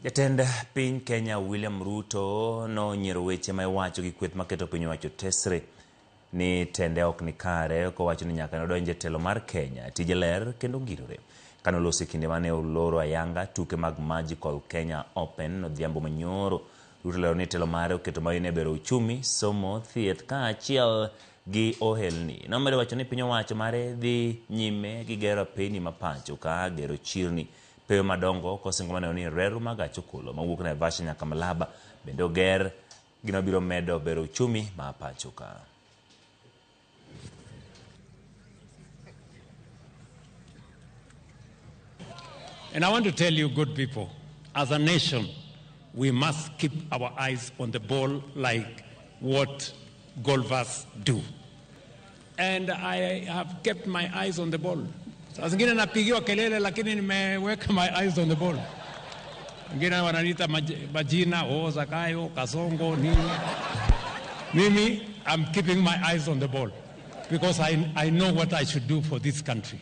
Jatend piny Kenya William Ruto nonyiero weche ma iwacho gi kweth maketo piny owacho tesre ni tende ok ni kare kowacho ni nyaka nodonj e telo mar Kenya tije ler kendo ngirore. Kane oloso e kinde mane oloro ayanga tuke mag Magical Kenya Open odhiambo manyoro, Ruto olero ni telo mare oketo maino e bero uchumi, somo, thieth kaachiel gi ohelni. Nomedo wacho ni piny owacho mare dhi nyime gi gero apeyni ma pacho ka, gero chirni, pewe madongo kosingo maneno ni reru mag gach okolo mawuok Naivasha nyaka Malaba bende oger gino biro medo bero uchumi ma pacho ka. And I want to tell you, good people, as a nation, we must keep our eyes on the ball like what golfers do. And I have kept my eyes on the ball. Saa zingine napigiwa kelele lakini nimeweka my eyes on the ball. Wengine wananiita majina, oh, Zakayo, Kasongo, nini. Mimi, I'm keeping my eyes on the ball because I know what I should do for this country.